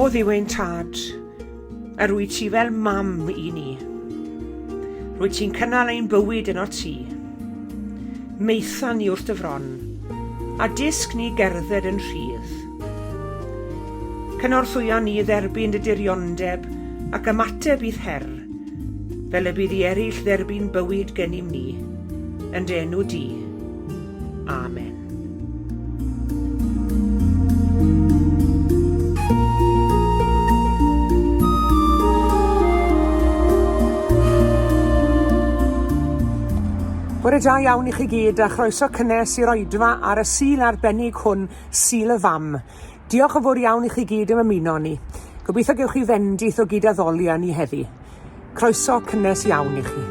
Dduw ein Tad, yr wyt ti fel mam i ni. Rwyt ti'n cynnal ein bywyd yno ti. Meitha ni wrth dy fron, a dysg ni gerdded yn rhydd. Cynorthwya ni dderbyn dy diriondeb ac ymateb i'th her, fel y bydd i eraill dderbyn bywyd gennym ni, yn dy enw di. Amen. Bore da iawn i chi gyd a chroeso cynnes i'r oedfa ar y Sul arbennig hwn, Sul y Fam. Diolch yn fawr iawn i chi gyd am ymuno â ni. Gobeithio gewch chi fendith o gyd-addoli â ni heddi. Croeso cynnes iawn i chi.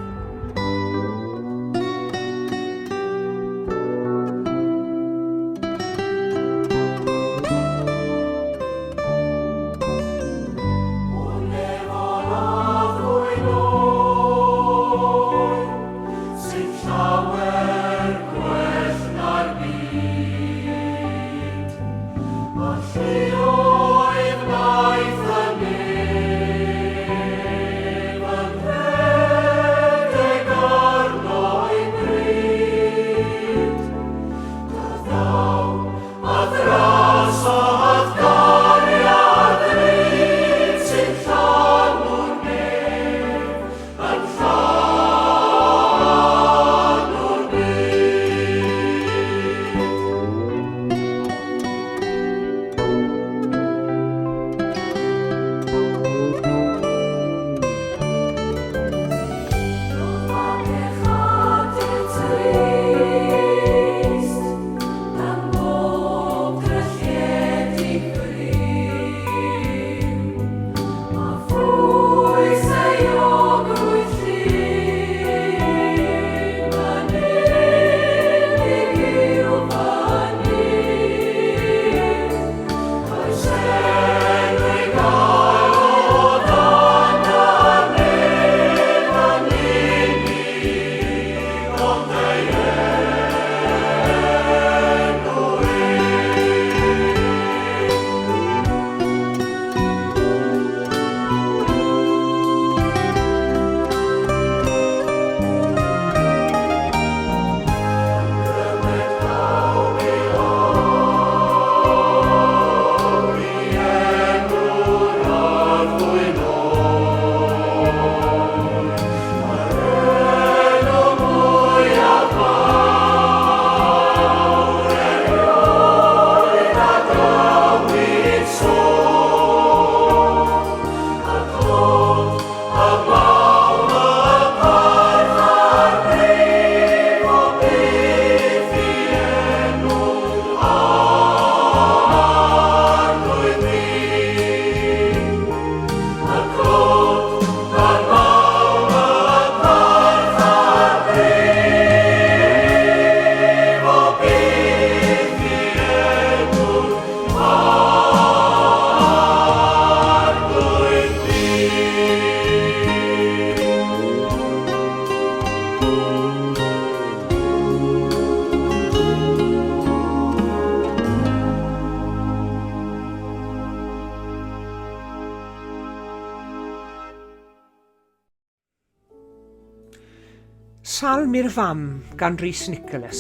Salm i'r Fam gan Rhys Nicholas.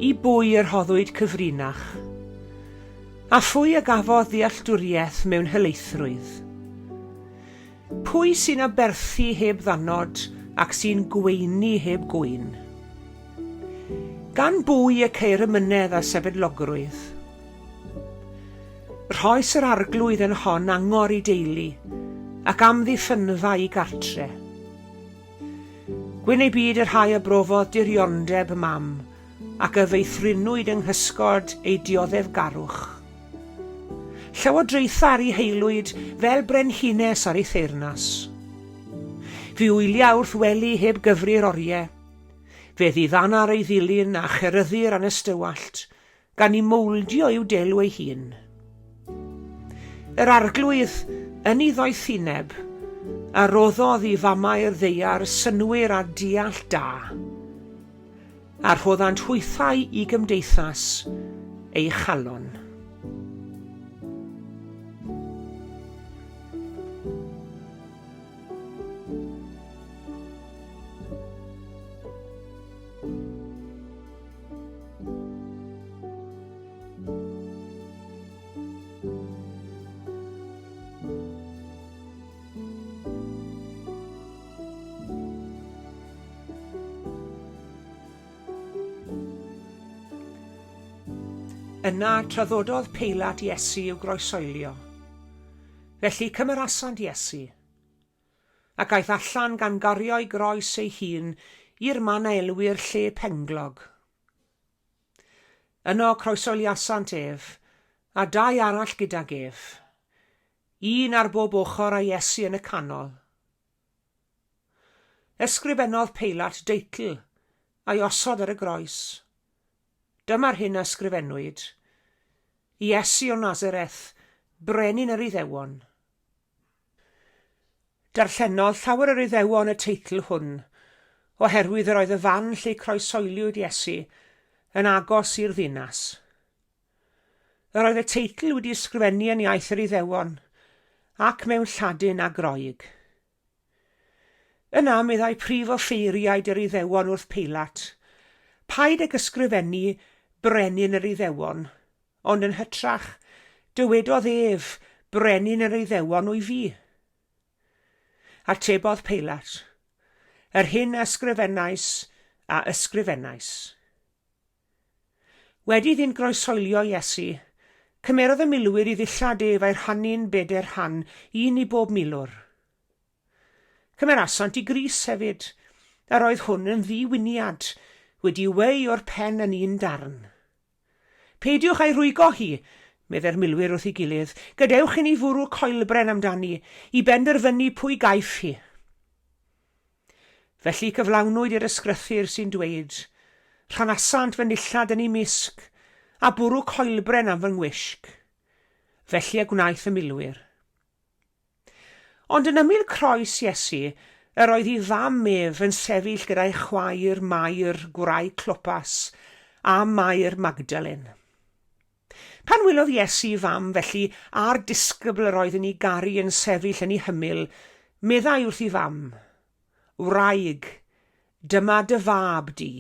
I bwy y rhoddwyd cyfrinach? A phwy a gafodd ddealltwriaeth mewn helaethrwydd? Pwy sy'n aberthu heb ddannod ac sy'n gweini heb gŵyn? Gan bwy y ceir ymynedd a sefydlogrwydd? Rhoes yr Arglwydd yn hon angor i deulu, ac amddiffynfa i gartre. Gwyn ei byd y rhai a brofodd diriondeb mam, ac a feithrinwyd yng nghysgod ei dioddefgarwch. Llywodraetha ar ei haelwyd fel brenhines ar ei theyrnas. Fe wylia wrth wely heb gyfri'r oriau. Fe ddiddan ar ei ddilyn a cheryddir anystywallt, gan i mowldio i'w delw ei hun. Yr Arglwydd, yn ei ddoethineb, a roddodd i famau'r ddaear synnwyr a deall da, a rhoddant hwythau i gymdeithas ei chalon. Yna traddododd Peilat Iesu i'w groesoelio. Felly cymerasant Iesu, ac aeth allan gan gario'i groes ei hun i'r man a elwir Lle Penglog. Yno croesoeliasant ef, a dau arall gydag ef, un ar bob ochr a Iesu yn y canol. Ysgrifennodd Peilat deitl a'i osod ar y groes. Dyma'r hyn a ysgrifennwyd, Iesu o Nasareth, Brenin yr Iddewon. Darllenodd llawer o'r Iddewon y teitl hwn, oherwydd yr oedd y fan lle croesoeliwyd Iesu yn agos i'r ddinas. Yr oedd y teitl wedi ysgrifennu yn iaith yr Iddewon, ac mewn Lladin a Groeg. Yna meddai prif offeiriaid yr Iddewon wrth Peilat, Paid ag ysgrifennu Brenin yr Iddewon, ond yn hytrach, dywedodd ef, Brenin yr Iddewon wyf fi. Atebodd Peilat, Yr hyn a ysgrifennais, a ysgrifennais. Wedi iddynt groesoelio Iesu, cymerodd y milwyr i ddillad ef a'i rhannu'n bedair rhan, un i bob milwr. Cymerasant i grys hefyd, yr oedd hwn yn ddi-winiad, wedi weu o'r pen yn un darn. Peidiwch â'i rhwygo hi, meddai'r milwyr wrth ei gilydd, gadewch i ni fwrw coelbren amdani, i benderfynu pwy gaiff hi. Felly cyflawnwyd i'r ysgrythur sy'n dweud, Rhanasant fy nillad yn eu mysg, a bwrw coelbren am fy ngwisg. Felly y gwnaeth y milwyr. Ond yn ymyl croes Iesu, yr oedd ei fam ef yn sefyll gyda'i chwaer Mair, gwraig Clopas, a Mair Magdalen. Pan welodd Iesu ei fam felly a'r disgybl yr oedd yn ei garu yn sefyll yn ei hymyl, meddai wrth ei fam, Wraig, dyma dy fab di.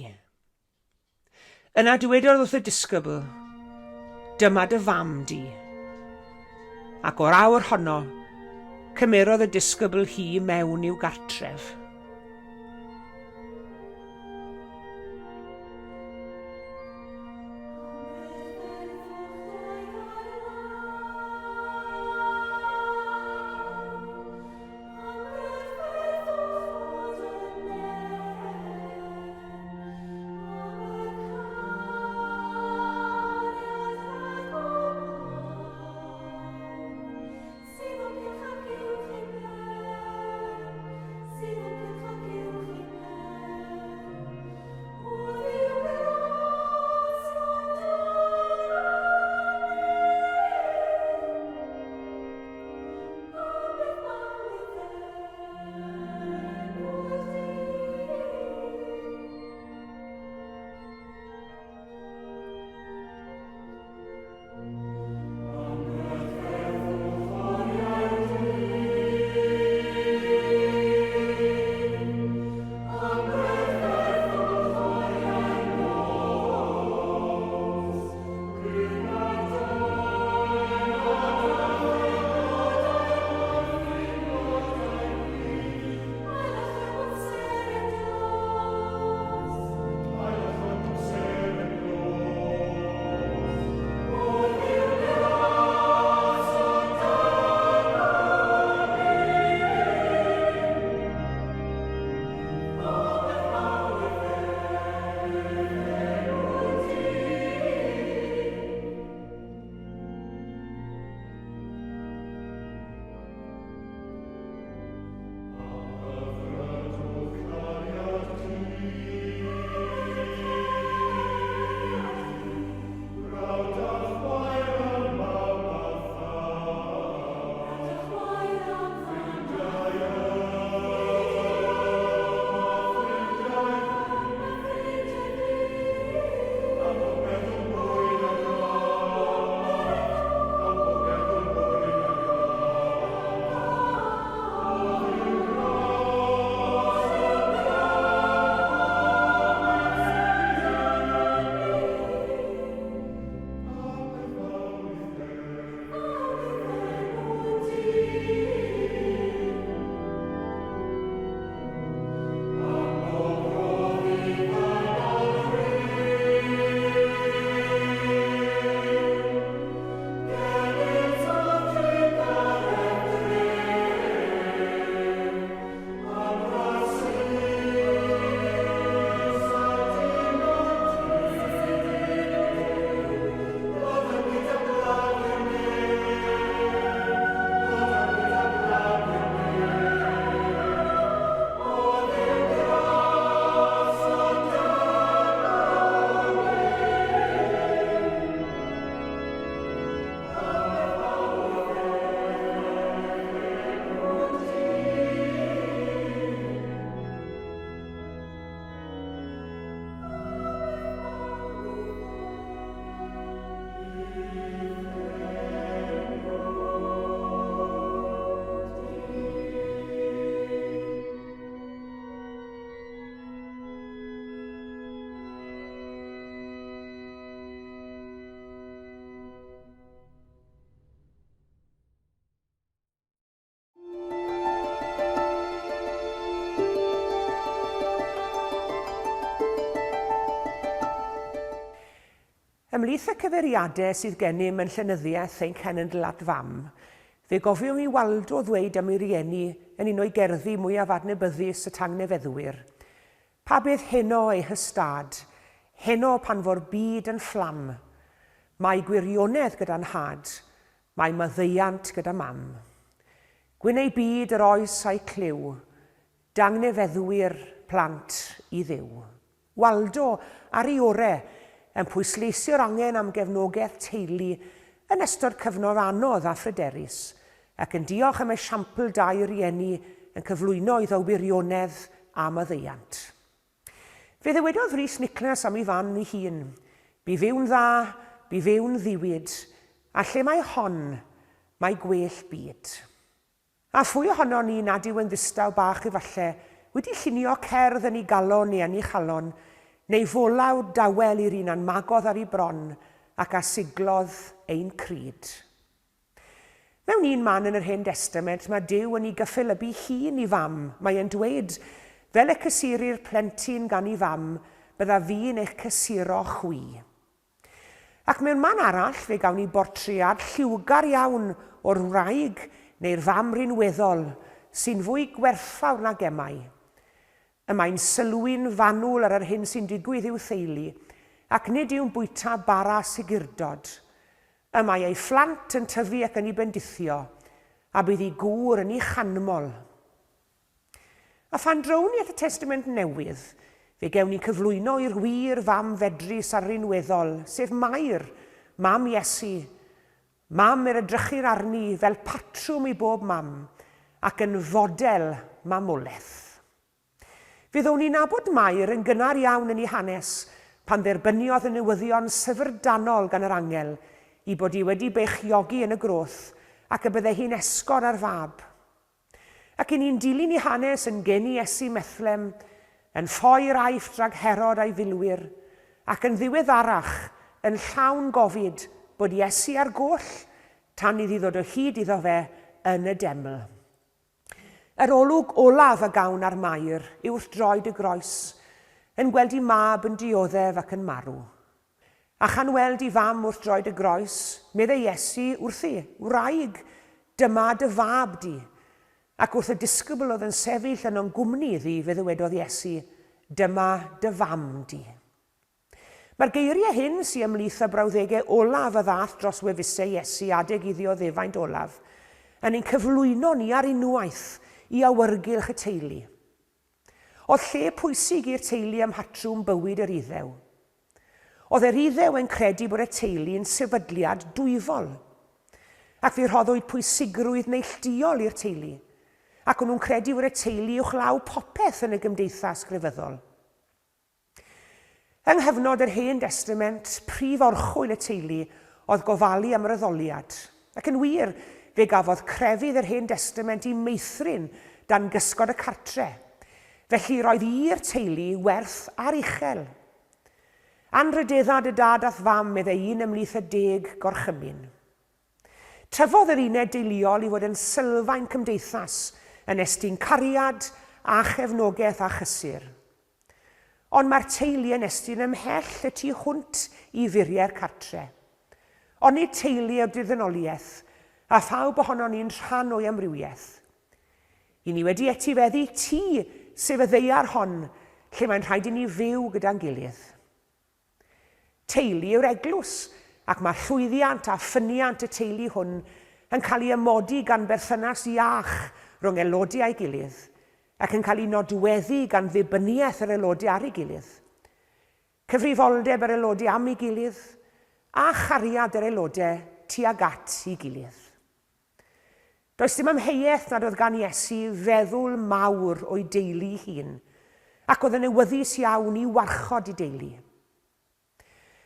Yna dywedodd wrth y disgybl, Dyma dy fam di. Ac o'r awr honno, cymerodd y disgybl hi mewn i'w gartref. Sydd o gylch ac uwch ei ben, sydd o Ymhlith y cyfeiriadau sydd gennym yn llenyddiaeth ein cenedl at fam, fe gofiwn i Waldo ddweud am ei rieni yn un o'i gerddi mwyaf adnabyddus y Tangnefeddwyr, Pa beth heno ei hystâd, heno pan fo'r byd yn fflam, Mae gwirionedd gyda 'nhad, mae maddeuant gyda mam. Gwyn ei byd yr oes a'i clyw, dangnefeddwyr plant i Dduw. Waldo, ar ei ore, yn pwysleisio'r angen am gefnogaeth teulu yn ystod cyfnod anodd a phryderus, ac yn diolch am esiampl da i rieni yn cyflwyno iddo wirionedd a maddeuant. Fe ddywedodd Rhys Niclas am ei fan ei hun, Bu fyw'n dda, bu fyw'n ddiwyd, a lle mae hon, mae gwell byd. A phwy ohonon ni nad yw yn ddistaw bach efalle wedi llunio cerdd yn ei galon neu yn ei chalon, neu folawd dawel i'r un a'n magodd ar ei bron ac a siglodd ein cryd? Mewn un man yn yr Hen Destament mae Duw yn ei gyffelybu hun i fam. Mae e'n dweud, Fel y cysurir plentyn gan ei fam, byddaf fi'n eich cysuro chwi. Ac mewn man arall fe gawn ni bortread lliwgar iawn o'r wraig neu'r fam rinweddol sy'n fwy gwerthfawr na gemau. Y mae'n sylwi'n fanwl ar yr hyn sy'n digwydd i'w theulu ac nid yw'n bwyta bara segurdod. Y mae ei phlant yn tyfu ac yn ei bendithio, a bydd ei gŵr yn ei chanmol. A phan drown ni at y Testament Newydd, fe gewn ni cyflwyno i'r wir fam fedrus a rinweddol, sef Mair, mam Iesu, mam yr edrychir arni fel patrwm i bob mam, ac yn fodel mamolaeth. Fe ddown i nabod Mair yn gynnar iawn yn ei hanes, pan dderbyniodd y newyddion syfrdanol gan yr angel i bod hi wedi beichiogi yn y groth ac y bydde hi'n esgor ar fab. Ac i ni'n dilyn ei hanes yn geni Iesu Methlem, yn ffoi i'r Aifft rhag Herod a'i filwyr, ac yn ddiweddarach yn llawn gofid bod Iesu ar goll tan iddi ddod o hyd iddo fe yn y deml. Yr olwg olaf a gawn ar Mair yw wrth droed y groes, yn gweld ei mab yn dioddef ac yn marw. A chan weld ei fam wrth droed y groes, meddai Iesu wrthi, Wraig, dyma dy fab di. Ac wrth y disgybl oedd yn sefyll yno'n gwmni iddi, fe ddywedodd Iesu, Dyma dy fam di. Mae'r geiriau hyn, sy ymhlith y brawddegau olaf a ddaeth dros wefusau Iesu adeg ei ddioddefaint olaf, yn ein cyflwyno ni ar unwaith i awyrgylch y teulu. Oedd lle pwysig i'r teulu ym mhatrwm bywyd yr Iddew. Oedd yr Iddew yn credu bod y teulu yn sefydliad dwyfol. Ac fe rhoddwyd pwysigrwydd neillduol i'r teulu. Ac o'n nhw'n credu fod y teulu uwchlaw popeth yn y gymdeithas grefyddol. Yng nghyfnod yr Hen Destament, prif orchwyl y teulu oedd gofalu am yr addoliad, ac yn wir, fe gafodd crefydd yr Hen Destament ei meithrin dan gysgod y cartre. Felly roedd i'r teulu werth aruchel. Anrhydedda dy dad a'th fam, meddai un ymhlith y Deg Gorchymyn. Tyfodd yr uned deuluol i fod yn sylfaen cymdeithas, yn estyn cariad a chefnogaeth a chysur. Ond mae'r teulu yn estyn ymhell y tu hwnt i furiau'r cartre. Ond nid teulu yw'r dirddynoliaeth, a phawb ohonon ni'n rhan o'i amrywiaeth. I ni wedi etifeddu tŷ, sef y ddaear hon, lle mae'n rhaid i ni fyw gyda'n gilydd. Teulu yw'r eglwys, ac mae llwyddiant a ffyniant y teulu hwn yn cael ei amodi gan berthynas iach rhwng aelodau a'i gilydd, ac yn cael ei nodweddu gan ddibyniaeth yr aelodau ar ei gilydd. Cyfrifoldeb yr aelodau am ei gilydd, a chariad yr aelodau tuag at ei gilydd. Does dim amheuaeth nad oedd gan Iesu feddwl mawr o'i deulu ei hun, ac oedd yn awyddus iawn i warchod ei deulu.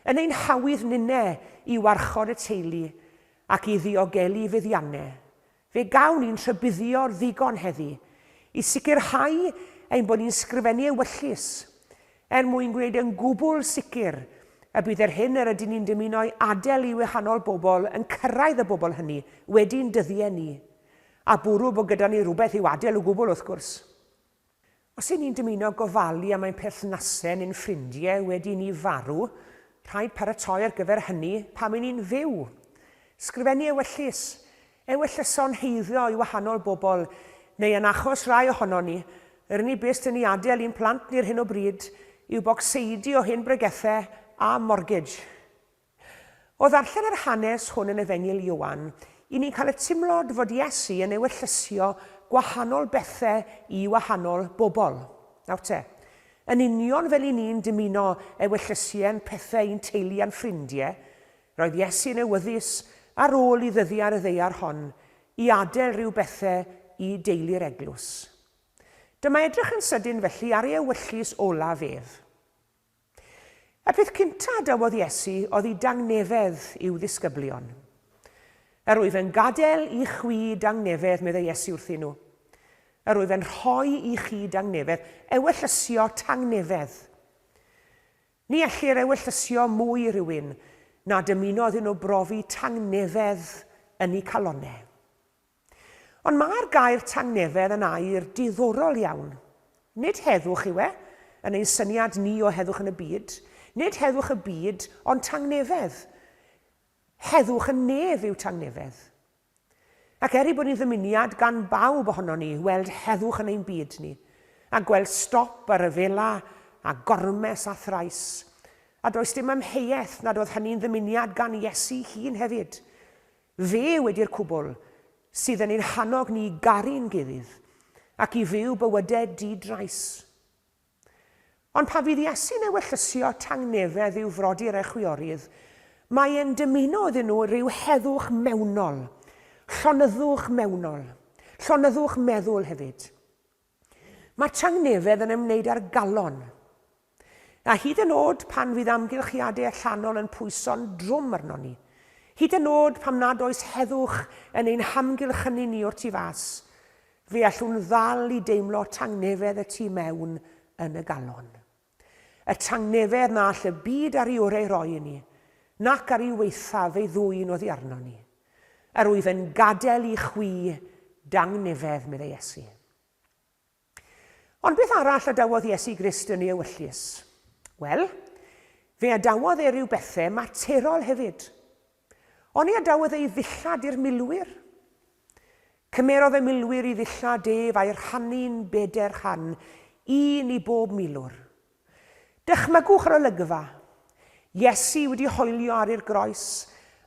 Yn ein hawydd ninne i warchod y teulu ac i ddiogelu fuddianne, fe gawn ni'n rhybuddio ddigon heddi i sicrhau ein bod ni'n sgrifennu ewyllys er mwyn gwneud yn gwbl sicr y bydd yr hyn yr ydyn ni'n dymuno'i adael i wahanol bobl yn cyrraedd y bobl hynny wedi'n dyddiau ni, a bwrw bod gyda ni rywbeth i'w adael o gwbl, wrth gwrs. Os y'n ni'n dymuno gofalu am ein perthnasau neu'n ffrindiau wedi i ni farw, Rhaid paratoi ar gyfer hynny pam 'y ni'n fyw. Sgrifennu ewyllys, ewyllyson heiddio i wahanol bobl, neu yn achos rai ohonon ni, yr unig beth 'dyn ni adael i'n plant ni ar hyn o bryd yw bocseidi o hen bregethe a mortgage. O ddarllen yr hanes hwn yn Efengyl Ioan, 'y ni'n cael y timlod fod Iesu yn ewyllysio gwahanol bethe i wahanol bobl. Nawr te, yn union fel 'y ni'n dymuno ewyllysie'n pethe i'n teulu a'n ffrindie, roedd Iesu'n awyddus, ar ôl i ddyddi ar y ddaear hon, i adael rhyw bethe i deulu'r eglwys. Dyma edrych yn sydyn felly ar ei ewyllys olaf ef. Y peth cynta a dawodd Iesu oedd i dangnefedd i'w ddisgyblion. Yr wyf yn gadael i chwi dangnefedd, meddai Iesu wrthyn nhw. Yr wyf yn rhoi i chi dangnefedd, ewyllysio tangnefedd. Ni ellir ewyllysio mwy i rywun na dymuno iddyn nhw brofi tangnefedd yn eu calonnau. Ond mae'r gair tangnefedd yn air diddorol iawn. Nid heddwch yw e, yn ein syniad ni o heddwch yn y byd. Nid heddwch y byd, ond tangnefedd. Heddwch y nef yw tangnefedd. Ac er ei bod ni'n ddymuniad gan bawb ohonon ni weld heddwch yn ein byd ni, a gweld stop ar ryfela a gormes a thrais, a does dim amheuaeth nad oedd hynny'n ddymuniad gan Iesu hun hefyd, Fe, wedi'r cwbl, sydd yn ein hannog ni i garu'n gilydd ac i fyw bywydau di-drais. Ond pan fydd Iesu'n ewyllysio tangnefedd i'w frodyr a'i chwiorydd, mae e'n dymuno iddyn nhw ryw heddwch mewnol, llonyddwch mewnol, llonyddwch meddwl hefyd. Mae tangnefedd yn ymwneud â'r galon. A hyd yn oed pan fydd amgylchiadau allanol yn pwyso'n drwm arnon ni, hyd yn oed pam nad oes heddwch yn ein hamgylchynu ni o'r tu fas, fe allwn ddal i deimlo tangnefedd y tu mewn yn y galon. Y tangnefedd na all y byd ar ei orau roi i ni, nac ar ei waethaf ei ddwyn oddi arnon ni. Yr wyf yn gadael i chwi dangnefedd, meddai Iesu. Ond beth arall adawodd Iesu Grist yn ei ewyllys? Wel, fe adawodd e ryw bethau materol hefyd. Oni adawodd ei ddillad i'r milwyr? Cymerodd y milwyr i ddillad ef a'i rhannu'n bedair rhan, un i bob milwr. Dychmygwch yr olygfa. Iesu wedi hoelio ar i'r groes,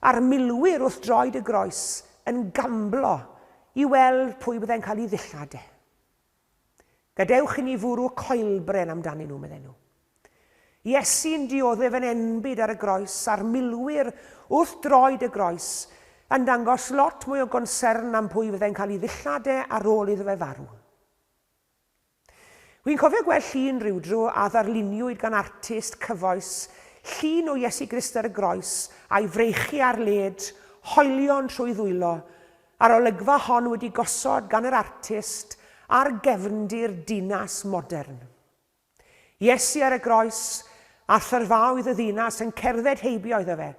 a'r milwyr wrth droed y groes yn gamblo i weld pwy byddai'n cael ei ddillad e. Gadewch i ni fwrw coelbren amdanyn nhw, medden nhw. Iesu'n dioddef yn enbyd ar y groes, a'r milwyr wrth droed y groes yn dangos lot mwy o gonsern am pwy fyddai'n cael ei ddillad e ar ôl iddo fe farw. Wi'n cofio gweld llun rywdro a ddarluniwyd gan artist cyfoes, llun o Iesu Grist ar y groes, a'i freichiau ar led, hoelion trwy ddwylo, a'r olygfa hon wedi gosod gan yr artist ar gefndir dinas modern. Iesu ar y groes, a thyrfaoedd y ddinas yn cerdded heibio iddo fe,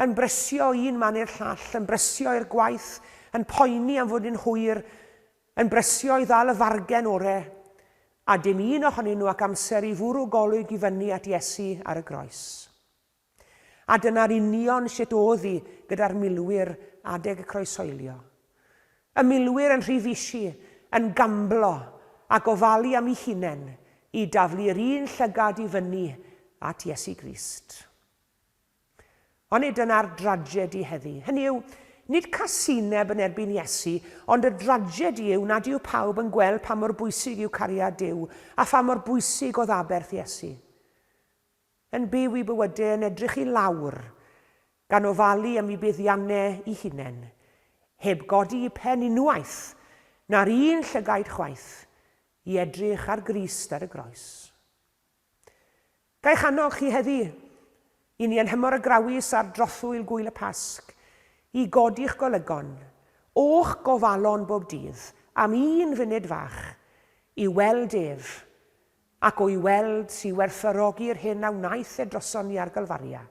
yn brysio o un man i'r llall, yn brysio i'r gwaith, yn poeni am fod yn hwyr, Yn brysio i ddal y fargen ore, a dim un ohonyn nhw ac amser i fwrw golwg i fyny at Iesu ar y groes. A dyna'r union shit o'dd hi gyda'r milwyr adeg y croeshoelio. Y milwyr yn rhy fishi, yn gamblo, a gofalu am 'u hunen, i daflu'r un llygad i fyny at Iesu Grist. Onid dyna'r drajedi heddi? Hynny yw, nid casineb yn erbyn Iesu, ond y drajedi yw nad yw pawb yn gweld pa mor bwysig yw cariad Duw a pha mor bwysig oedd aberth Iesu. Yn byw i bywydau yn edrych i lawr, gan ofalu am eu buddiannau eu hunain, heb godi eu pen unwaith, na'r un llygaid chwaith, i edrych ar Grist ar y groes. Ga i'ch annog chi heddi, i ni yn nhymor y grawys ar drothwyl Gŵyl y Pasg, i godi'ch golygon, o'ch gofalon bob dydd, am un funud fach, i'w weld ef, ac o'i weld i werthfawrogi'r hyn a wnaeth e droson ni ar Galfaria,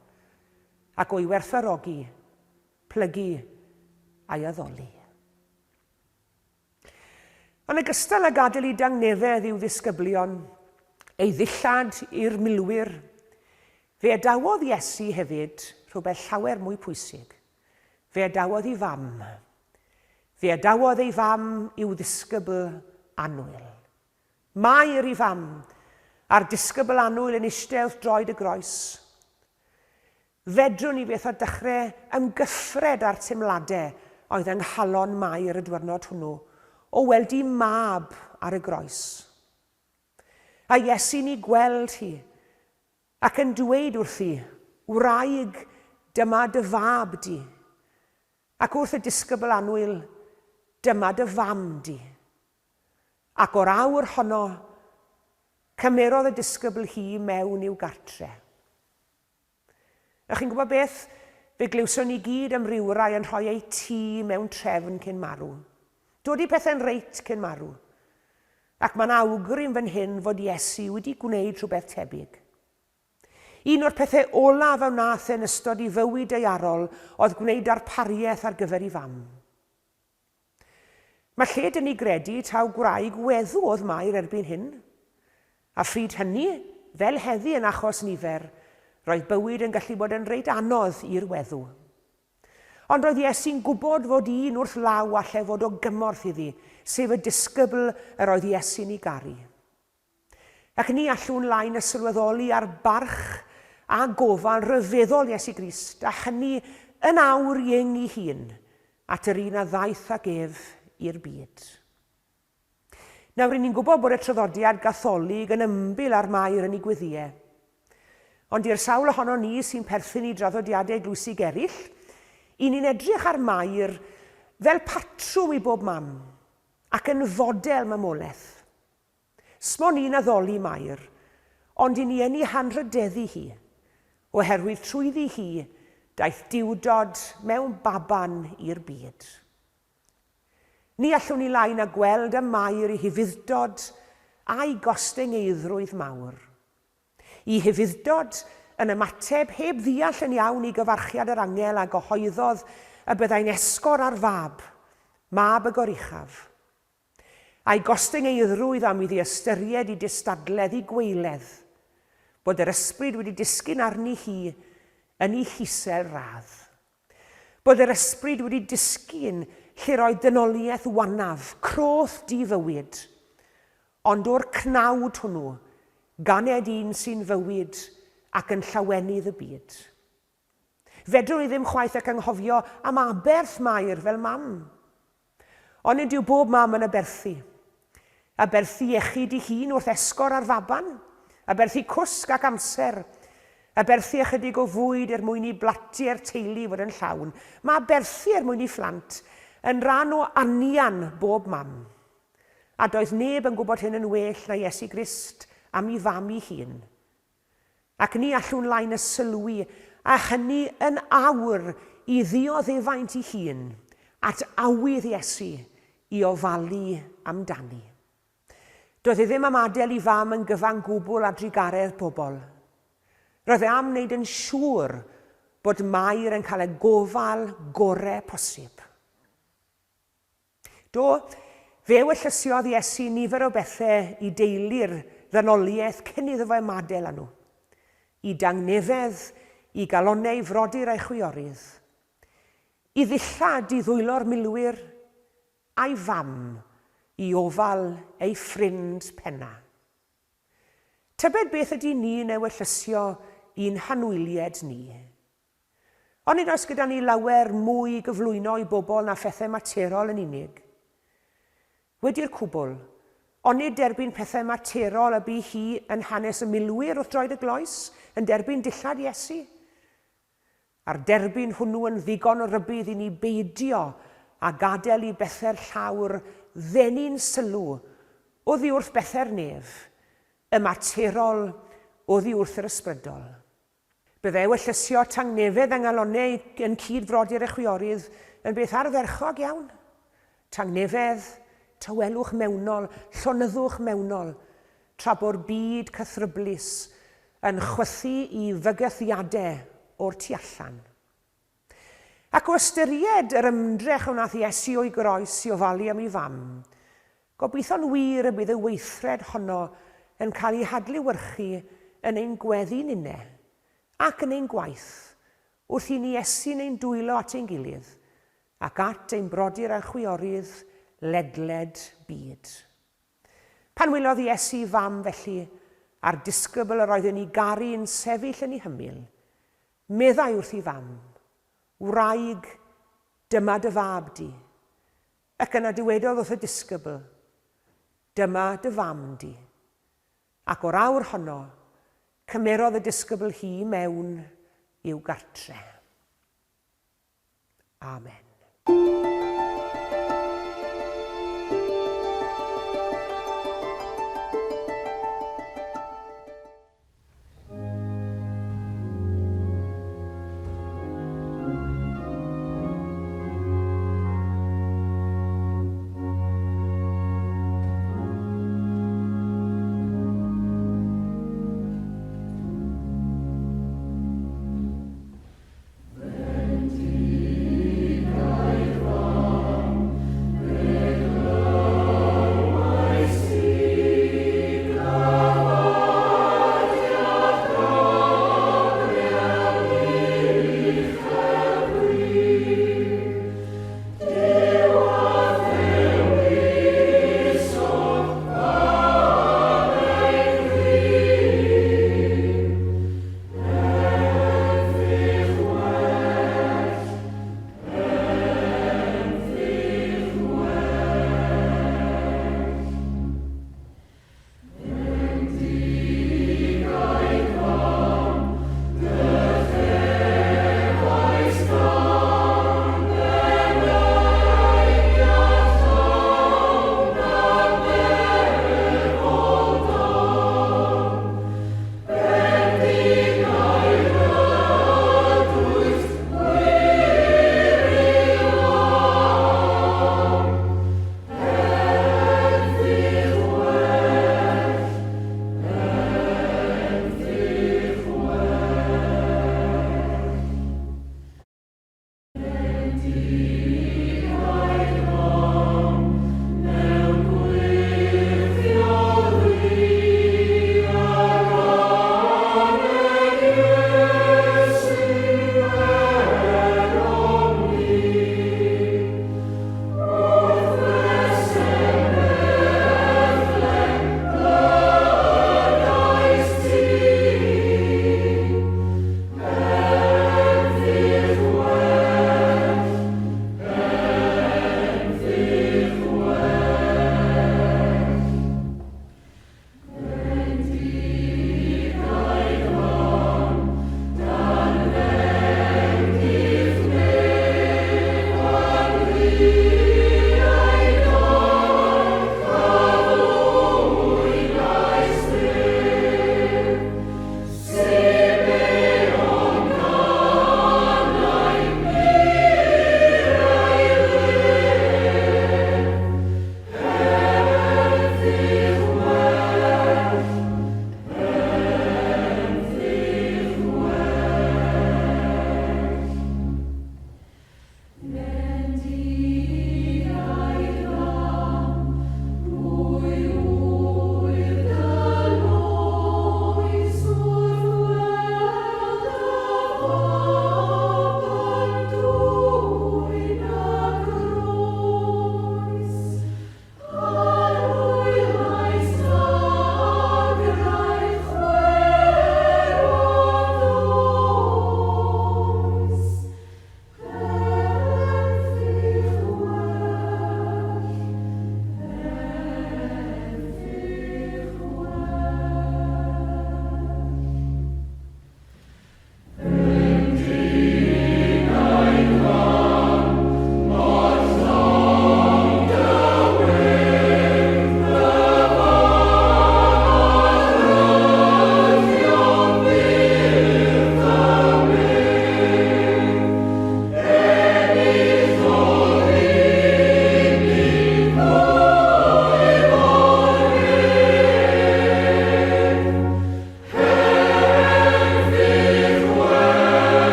ac o'i werthfawrogi, plygu a'i addoli. Yn ogystal â gadael i dangnefedd i'w ddisgyblion, ei ddillad i'r milwyr, Fe adawodd Iesu hefyd rhywbeth llawer mwy pwysig. Fe adawodd ei fam. Fe adawodd ei fam i'w ddisgybl annwyl. Mair i fam, a'r disgybl annwyl yn eistedd wrth droed y groes. Fedrwn i fyth â dechrau ymgyffred â'r teimladau oedd yng nghalon Mair y dwyrnod hwnnw, o weld ei mab ar y groes. A Iesu'n ei gweld hi, ac yn dweud wrthi, Wraig, dyma dy fab di. Ac wrth y disgybl annwyl, Dyma dy fam di. Ac o'r awr honno, cymerodd y disgybl hi mewn i'w gartre. A chi'n gwybod beth? Fe glywson ni gyd am rywrai yn rhoi eu tŷ mewn trefn cyn marw. Dodi pethau'n reit cyn marw. Ac mae'n awgrym fan hyn fod Iesu wedi gwneud rhywbeth tebyg. Un o'r pethau olaf a wnaeth e'n ystod ei fywyd daearol oedd gwneud darpariaeth ar gyfer ei fam. Mae lle dyn ni gredu taw gwraig weddw oedd Mair erbyn hyn. A phryd hynny, fel heddi yn achos nifer, roedd bywyd yn gallu bod yn reit anodd i'r weddw. Ond roedd Iesu'n gwybod fod un wrth law allai fod o gymorth iddi, sef y disgybl yr oedd Iesu'n ei garu. Ac ni allwn lai na sylweddoli ar barch a gofal rhyfeddol Iesu Grist, a hynny yn awr ieng ei hun, at yr un a ddaeth ag ef i'r byd. Nawr, ry'n ni'n gwybod bod y traddodiad Gatholig yn ymbil ar Mair yn ei gweddïau. Ond i'r sawl ohonon ni sy'n perthyn i draddodiadau eglwysig eraill, i ni'n edrych ar Mair fel patrwm i bob mam, ac yn fodel mamolaeth. Smo ni'n addoli Mair, ond i ni yn ei hanrhydeddu hi, oherwydd trwyddi hi daeth Duwdod mewn baban i'r byd. Ni allwn ni lai na gweld ym Mair ei hufudd-dod a'i gostyngeiddrwydd mawr. I hufudd-dod yn ymateb heb ddeall yn iawn i gyfarchiad yr angel a gyhoeddodd y byddai'n esgor ar fab, mab y Goruchaf. A'i gostyngeiddrwydd am iddi ystyried i distadledd i gwaeledd, bod yr ysbryd wedi disgyn arni hi yn ei hisel radd. Bod yr ysbryd wedi disgyn lle roedd dynoliaeth wanaf, croth di-fywyd. Ond o'r cnawd hwnnw, ganed un sy'n fywyd ac yn llawenydd y byd. Fedrwn i ddim chwaith ac anghofio am aberth Mair fel mam. Ond nid yw bob mam yn aberthu. Aberthu iechyd ei hun wrth esgor ar faban, aberthu cwsg ac amser, aberthu ychydig o fwyd er mwyn i blatiau'r teulu fod yn llawn. Mae aberthu er mwyn i phlant yn rhan o anian bob mam. A doedd neb yn gwybod hyn yn well na Iesu Grist am ei fam ei hun. Ac ni allwn lai na sylwi, a hynny yn awr, i ddioddefaint ei hun, at awydd Iesu i ofalu amdani. Doedd e ddim am adael ei fam yn gyfan gwbl ar drugaredd pobl. Roedd e am wneud yn siŵr bod Mair yn cael y gofal gore posib. Do, fe ewyllysiodd Iesu nifer o bethau i deulu'r ddynoliaeth cyn iddo fo ymadael â nhw. I dangnefedd, i galonnau ei frodyr a'i chwiorydd, i ddillad i ddwylo'r milwyr, a'i fam i ofal ei ffrind penna. Tybed beth ydy ni'n ewyllysio i'n hanwylied ni? Onid oes gyda ni lawer mwy i gyflwyno i bobl na phethau materol yn unig? Wedi'r cwbl, onid derbyn pethau materol y bu hi yn hanes y milwyr wrth droed y groes, yn derbyn dillad Iesu? A'r derbyn hwnnw yn ddigon o rybudd i ni beidio â gadael i bethau'r llawr ddenu'n sylw oddi wrth bethau'r nef, y materol oddi wrth yr ysbrydol. Byddai ewyllysio tangnefedd yng nghalonnau ein cyd-frodyr a chwiorydd yn beth ardderchog iawn. Tangnefedd, tawelwch mewnol, llonyddwch mewnol, tra bo'r byd cythryblus yn chwythu i fygythiadau o'r tu allan. Ac o ystyried yr ymdrech a wnaeth Iesu o'i groes i ofalu am ei fam, gobeithio'n wir y bydd y weithred honno yn cael ei hadlewyrchu yn ein gweddi ninne, ac yn ein gwaith, wrth i ni estyn ein dwylo at ein gilydd ac at ein brodyr a'n chwiorydd ledled byd. Pan welodd Iesu fam felly, a'r disgybl yr oedd yn ei garu yn sefyll yn ei hymyl, meddai wrth ei fam, Wraig, dyma dy fab di. Ac yna dywedodd wrth y disgybl, Dyma dy fam di. Ac o'r awr honno, cymerodd y disgybl hi mewn i'w gartre. Amen.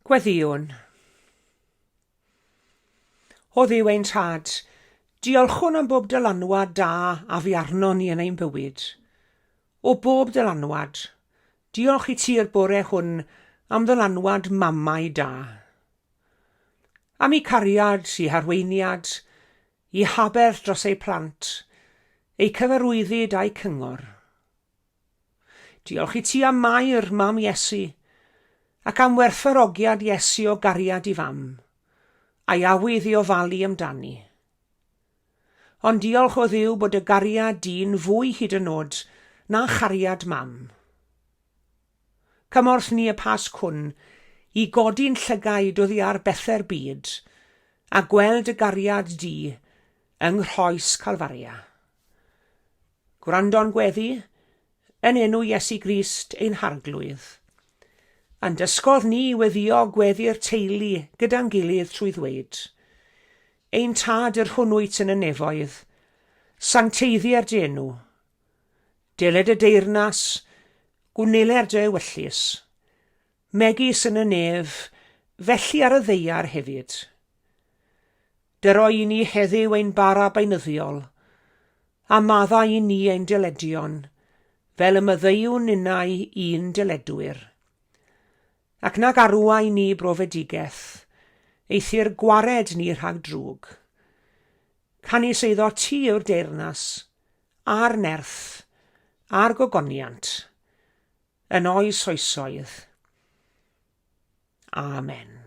Gweddïwn. O Dduw ein Tad, diolchwn am bob dylanwad da a fu arnon ni yn ein bywyd. O bob dylanwad, diolch i ti'r bore hwn am ddylanwad mamau da. Am eu cariad, eu harweiniad, eu haberth dros eu plant, eu cyfarwyddyd a'u cyngor. Diolch i ti am Mair, mam Iesu, ac am werthfawrogiad Iesu o gariad i fam, a'i awydd i ofalu amdani. Ond diolch o Dduw bod y gariad di'n fwy hyd yn nod na chariad mam. Cymorth ni y Pasg hwn i godi'n llygaid oddi ar bethe'r byd a gweld y gariad di yng nghroes Calfaria. Gwrando'n gweddi, yn enw Iesu Grist ein Harglwydd. A'n dysgodd ni i weddïo gweddi'r teulu gyda'n gilydd trwy ddweud, Ein Tad yr hwn wyt yn y nefoedd, sancteiddier dy enw. Deled y deyrnas, gwneler dy ewyllys, megis yn y nef, felly ar y ddaear hefyd. Dyro i ni heddiw ein bara beunyddiol, a maddau i ni ein dyledion, fel y maddeuwn ninnau i'n dyledwyr. Ac nag arwai ni brofedigaeth, eithr gwared ni rhag drwg. Canys eiddo ti yw'r deyrnas, a'r nerth, a'r gogoniant, yn oes oesoedd. Amen.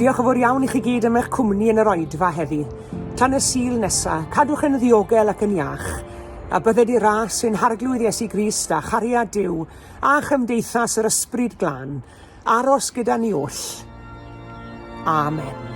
Diolch yn fawr iawn i chi gyd am eich cwmni yn yr oedfa heddi. Tan y Sul nesa, cadwch yn ddiogel ac yn iach, a bydded i ras ein Harglwydd Iesu Grist a chariad Duw a chymdeithas yr Ysbryd Glân aros gyda ni oll. Amen.